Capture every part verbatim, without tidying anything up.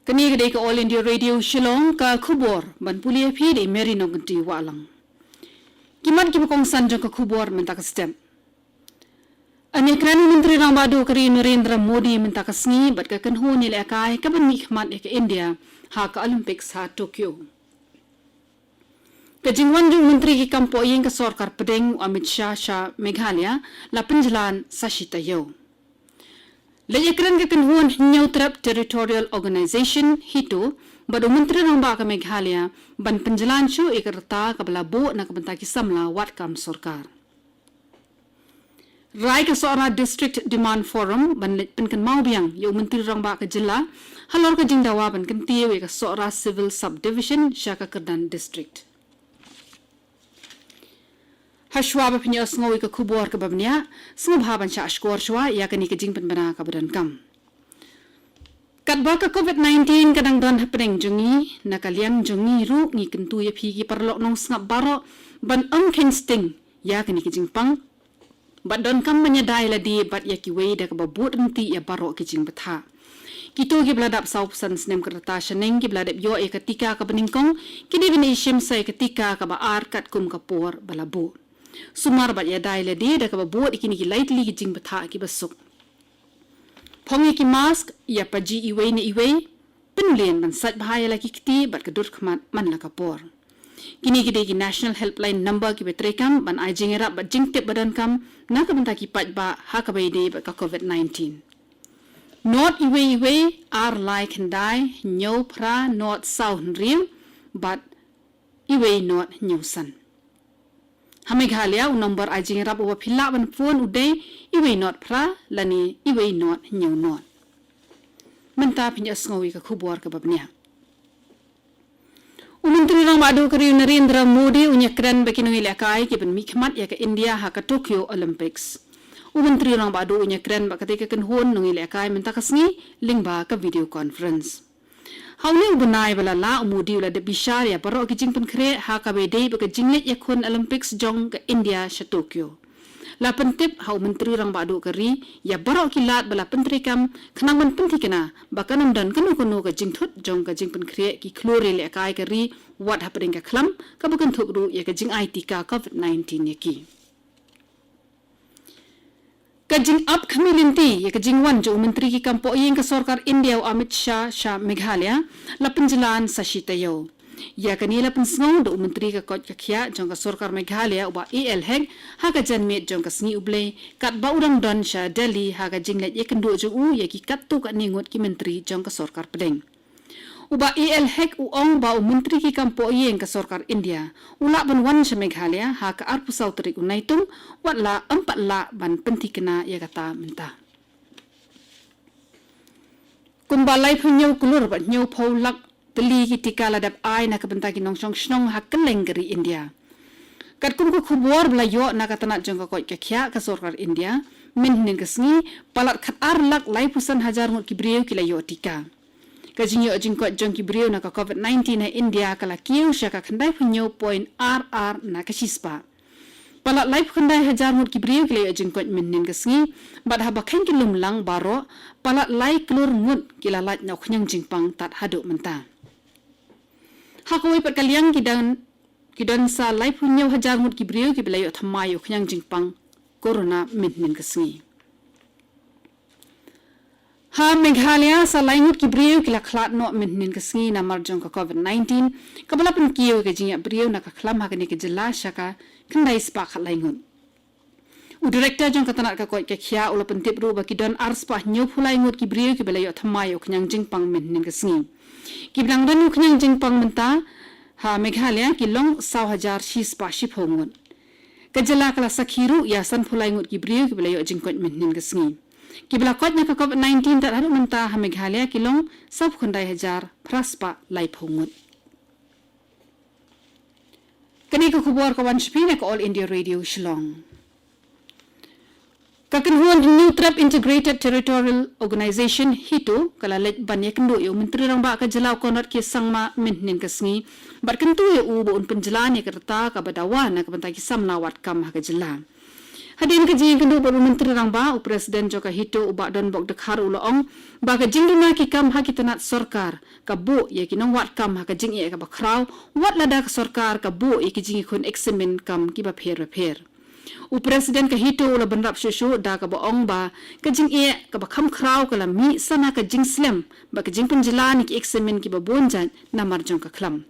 Kane ka dei ka All India Radio Shillong, ka khubor ban pule ïa phi da i Mary Nongkynti Wahlang. Ki mat kiba kongsan jong ka khubor mynta ka step. Yn ïakren u Myntri Rangbah Duh ka ri Narendra Modi mynta ka sngi bad ka kynhun ïalehkai kaban mihkhmat ïa ka India ha ka Olympics ha Tokyo. Ka jingwan jong u Myntri ki kam pohïing ka sorkar pdeng u Amit Shah sha Meghalaya la pynjlan sa shi taïew. Leit ïakren ka kynhun Hynñiewtrep Territorial Organization, HITO, bad u Myntri Rangbah ka Meghalaya ban pynjlan shuh ïa ka rta kaba la buh na ka bynta ki samla wad kam sorkar. Rai ka Sohra District Demand Forum ban leit pynkynmaw biang ïa u Myntri Rangbah ka jylla halor ka jingdawa ban kyntiew ïa ka Sohra Civil Subdivision sha ka kyrdan district. Hashwa ba phin ïohsngew ïa ka khubor kaba bniah, sngewbha ban shah shkor shwa ïa kane ka jingpynbna kaba donkam. Katba ka COVID nineteen ka dang don hapdeng jong ngi, na ka liang jong ngi ruh ngi kyntu ïa phi ki paralok nongsngap baroh ban ym kheiñ sting ïa kane ka jingpang. Bad donkam ban ïada ïalade bad ïa kiwei da kaba bud ryntih ïa baroh ki jingbthah. Kito kiba la dap sawphew san snem ka rta shaneng kiba la dep ïoh ïa ka tika kaba nyngkong, ki dei ban ïashim sa ïa ka tika kaba ar katkum ka por ba la buh. Sumar bad ïada ïalade da kaba bud ïa kine ki lai tylli ki jingbthah kiba suk. Phong ïa ki mask, ïa paji iwei na iwei, pynlien ban sait bha ïa la ki kti bad ka dur khmat man la ka por. Kine ki dei ki National Helpline Number kiba treikam ban ai jingïarap bad jingtip ba donkam na ka bynta ki paidbah ha kaba ïadei bad ka COVID nineteen. Nod iwei iwei, ar lai khyndai, hynñiew phra, nod saw hynriew, bad iwei nod hynñiew san. Ha Meghalaya, u nombor ai jingïarap uba phi lah ban phone u dei iwei nod phra lane iwei nod hynñiew nod. Mynta phin ïohsngew ïa ka khubor kaba bniah. U Myntri Rangbah Duh ka ri u Narendra Modi un ïakren bad ki nongïalehkai kiban mihkhmat ïa ka India ha ka Tokyo Olympics. U Myntri Rangbah Duh un ïakren bad katei ka kynhun nongïalehkai mynta ka sngi lyngba ka video conference. Ha une u bnai ba la lah, u Modi u la dep bishar ïa baroh ki jingpynkhreh ha kaba ïadei bad ka jingleit ïakhun Olympics jong ka India sha Tokyo. La pyntip ha u Myntri Rangbah Duh ka ri ïa baroh ki lad ba la pyntreikam khnang ban pynthikna ba kan ym don kano kano ka jingthut jong ka jingpynkhreh ki khlur ïalehkai ka ri wat hapdeng ka khlam kaba kynthup ruh ïa ka jingai tika COVID nineteen ïa ki. Ka jingap khmih lynti ïa ka jingwan jong u Myntri ki kam pohïing ka sorkar India u Amit Shah sha Meghalaya la pynjlan sa shi taïew. Ïa kane la pynsngew da u Myntri ka koit ka khiah jong ka sorkar Meghalaya u Bah A L Hek ha ka janmiet jong ka Sngi U Blei katba u dang don sha Delhi ha ka jingleit ïakynduh jong u ïa ki katto katne ngut ki myntri jong ka sorkar pdeng. U Bah A L Hek u ong ba u Myntri ki kam pohïing ka sorkar India u lah ban wan sha Meghalaya ha ka arphew saw tarik u Naitung, wat la ym pat lah ban pynthikna ïa kata mynta. Kumba laiphew hynñiew klur bad hynñiewphew lak tylli ki tika la dep ai na ka bynta ki nongshong shnong ha kylleng ka ri India. Katkum ka khubor ba la ïoh na ka tnat jong ka koit ka khiah ka sorkar India, mynhynnin ka sngi, palat khatar lak laiphew san hajar ngut ki briew ki la ïoh tika. Ka jingïoh jingkoit jong ki briew na ka COVID nineteen ha India ka la kiew sha ka khyndaiphew hynñiew point ar ar na ka shispah. Palat laiphew khyndai hajar ngut ki briew ki la ïoh jingkoit mynhynnin ka sngi, bad haba kheiñ ki lumlang baroh, palat lai klur ngut ki la lait na u khñiang jingpang tad haduh mynta. Ha kawei pat ka liang ki don, ki don sa laiphew hynñiew hajar ngut ki briew kiba la ïoh thymmai ïa u khñiang jingpang corona mynhynnin ka sngi. Ha Meghalaya sa lai ngut ki briew ki la khlad noh mynhynnin ka sngi namar jong ka COVID nineteen, kaba la pynkiew ïa ka jingïap briew na ka khlam ha kane ka jylla sha ka khyndai spah khatlai ngut. U Director jong ka tnat ka koit ka khiah u la pyntip ruh ba ki don ar spah hynñiewphew lai ngut ki briew kiba la ïoh thymmai ïa u khñiang jingpang mynhynnin ka sngi. Kiba dang don ïa u khñiang jingpang mynta ha Meghalaya ki long saw hajar shi spah shiphew ngut. Ka jylla ka la sakhi ruh ïa sanphew lai ngut ki briew kiba la ïoh jingkoit mynhynnin ka sngi. Kiba la koit na ka COVID nineteen tad haduh mynta ha Meghalaya ki long sawphew khyndai hajar phra spah laiphew ngut. Kane ka khubor ka wan sha phi na ka All India Radio Shillong. Ka kynhun Hynñiewtrep Integrated Territorial Organization, HITO, ka la leit ban ïakynduh ïa u Myntri Rangbah ka jylla u Conrad K Sangma mynhynnin ka sngi bad kyntu ïa u ba un pynjlan ïa ka rta kaba dawa na ka bynta ki samla wad kam ha ka jylla. Hadien ka jingïakynduh bad u Myntri Rangbah, u President jong ka HITO u Bah Donbok Dkhar u la ong ba ka jingduna ki kam ha ki tnat sorkar ka buh ïa ki nongwad kam ha ka jingeh kaba khraw, wat lada ka sorkar ka buh ïa ki jingïakhun eksamin kam kiba pher bapher. U President ka HITO u la bynrap shuh shuh da kaba ong ba ka jingeh kaba kham khraw ka la mih sa na ka jingslem bad ka jingpynjlan ïa ki eksamin kiba bun jait namar jong ka khlam.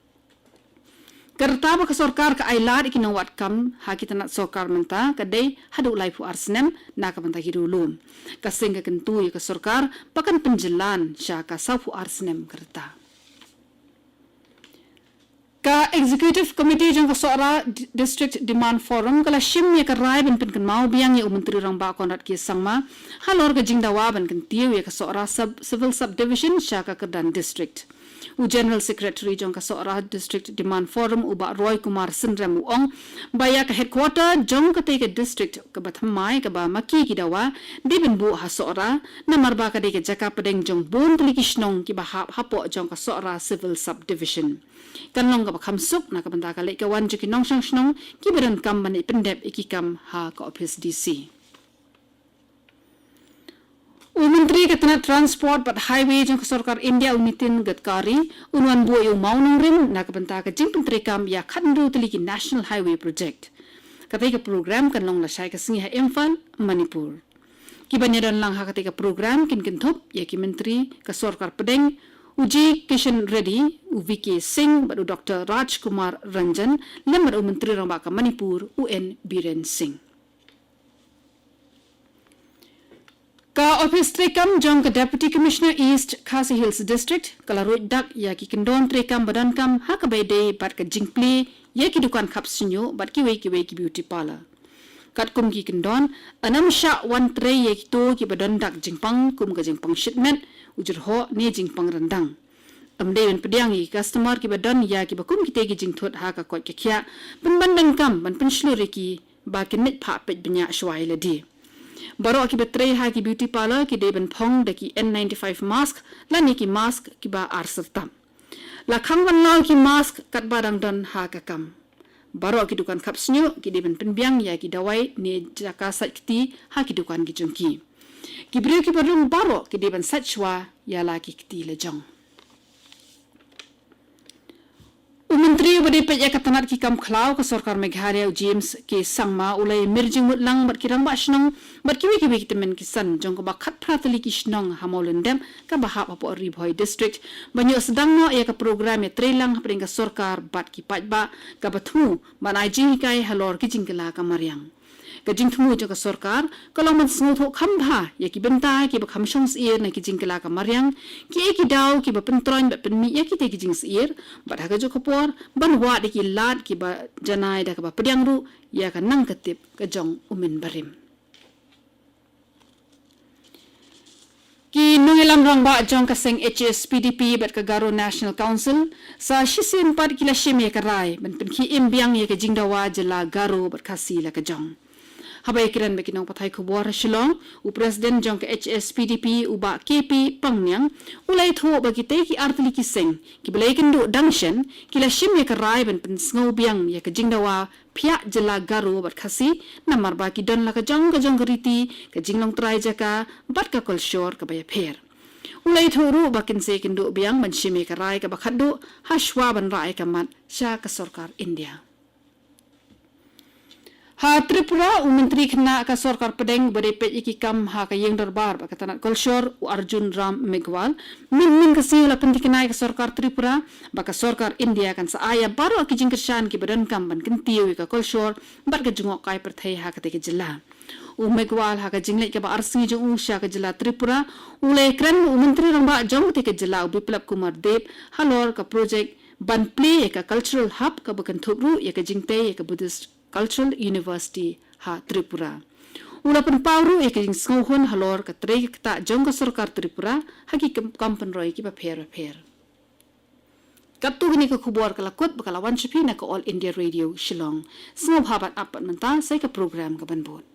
Ka rta ba ka sorkar ka ai lad ïa ki nongwad kam ha ki tnat sorkar mynta ka dei haduh laiphew ar snem na ka bynta ki riewlum. Ka seng ka kyntu ïa ka sorkar ba kan pynjlan sha ka sawphew ar snem ka rta. Ka Executive Committee jong ka Sohra D-, District Demand Forum ka la shim ïa ka rai ban pynkynmaw biang ïa u Myntri Rangbah Conrad K Sangma halor ka jingdawa ban kyntiew ïa ka Sohra Sub-, Civil Subdivision sha ka Kyrdan District. U General Secretary jong ka Sohra District Demand Forum u Bah Roy Kumar Synrem u ong ba ïa ka headquarter jong katei ka district kaba thymmai kaba ma ki ki dawa dei ban buh ha Sohra, namar ba ka dei ka jaka pdeng jong bun tylli ki shnong kiba hap hapoh jong ka Sohra Civil Subdivision. Kan long kaba kham suk na ka bynta ka leit ka wan jong ki nongshong shnong kiba donkam ban leit pyndep ïa ki kam ha ka ophis D C. U Myntri ka tnat Transport bad Highway jong ka Sorkar India u Nitin Gadkari un wan buh ïa u mawnongrim na ka bynta ka jingpyntreikam ïa khathynriew tylli ki National Highway Project. Katei ka program kan long lashai ka sngi ha Imphal, Manipur. Kiban ïadon lang ha katei ka program kin kynthup ïa ki Myntri ka Sorkar Pdeng, u G Kishan Reddy, u V K Singh bad u Doctor Raj Kumar Ranjan, lem bad u Myntri Rangbah ka Manipur u N Biren Singh. Ka ophis treikam jong ka Deputy Commissioner East Khasi Hills District ka la ruid dak ïa ki kyndon treikam ba donkam ha kaba ïadei bad ka jingplie ïa ki dukan khap shñiuh bad kiwei kiwei ki beauty parlour. Katkum ki kyndon, ym shah wan trei ïa kito kiba don dak jingpang kum ka jingpang shitmet, u jyrhoh ne jingpang ryndang. Ym dei ban pdiang ïa ki customer kiba don ïa kiba kum kitei ki jingthut ha ka koit ka khiah, pynban donkam ban pynshlur ïa ki ba kin leit phah peit bniah shuwa ïa lade. Baroh kiba trei ha ki beauty parlour ki dei ban phong da ki N ninety-five mask lane ki mask kiba ar syrtap. La khang ban law ki mask katba dang don ha ka kam. Baroh ki dukan khap shñiuh ki dei ban pynbiang ïa ki dawai ne jaka sait kti ha ki dukan ki jong ki. Ki briew kiba rung baroh ki dei ban sait shuwa ïa la ki kti la jong. U Myntri uba dei peit ïa ka tnat ki kam khlaw ka Sorkar Meghalaya u James K Sangma u la ïamir jingmut lang bad ki rangbah shnong bad kiwei kiwei ki tymmen ki san jong kaba khatphra tylli ki shnong ha Mawlyndep kaba hap hapoh Ri Bhoi District ban ïoh sdang noh ïa ka program ïatreilang hapdeng ka sorkar bad ki paidbah kaba thmu ban ai jinghikai halor ki jingkylla ka mariang. Ka jingthmu jong ka sorkar ka long ban sngewthuh kham bha ïa ki bynta kiba kham shong syier na ki jingkylla ka mariang, kiei ki daw kiba pyntroiñ bad pynmih ïa kitei ki jingsyier, bad ha kajuh ka por ban wad ïa ki lad kiba janai da kaba pdiang ruh ïa ka nang ka tip ka jong u mynbarim. Ki nongïalam rangbah jong ka seng H A S P D P bad ka Garo National Council sa shisien pat ki la shim ïa ka rai ban pynkhie im biang ïa ka jingdawa jylla Garo bad Khasi la ka jong. Haba ïakren bad ki nongpathai khubor ha Shillong, u President jong ka H A S P D P u Bah K P Pangniang u la ïathuh ba kitei ki artylli ki seng kiba la ïakynduh dang shen ki la shim ïa ka rai ban pynsngew biang ïa ka jingdawa phiah jylla Garo bad Khasi, namar ba ki don la ka jong ka jong ka riti, ka jinglong trai jaka bad ka kolshor kaba ïapher. U la ïathuh ruh ba kin sa ïakynduh biang ban shim ïa ka rai kaba khatduh ha shuwa ban rah ïa ka mat sha ka sorkar India. Ha Tripura, u Myntri khynnah ka Sorkar Pdeng uba dei peit ïa ki kam ha ka ïing dorbar bad ka tnat kolshor, u Arjun Ram Meghwal, mynhynnin ka sngi u la pynthikna ïa ka sorkar Tripura ba ka sorkar India kan sa ai ïa baroh ki jingkyrshan kiba donkam ban kyntiew ïa ka kolshor bad ka jngohkai pyrthei ha katei ka jylla. U Meghwal ha ka jingleit kaba ar sngi jong u sha ka jylla Tripura u la ïakren bad u Myntri Rangbah jong katei ka jylla u Biplab Kumar Deb halor ka projek ban plie ïa ka Cultural Hub kaba kynthup ruh ïa ka jingtei ïa ka Buddhist Cultural University ha Tripura. U la pynpaw ruh ïa ka jingsngewhun halor ka trei ka ktah jong ka sorkar Tripura ha ki kam, kam pynroi kiba pher bapher. Katto kine ki khubor ka la kut bad ka la wan sha phi na ka All India Radio Shillong. Sngewbha ban ap pat mynta sa ïa ka program kaban bud.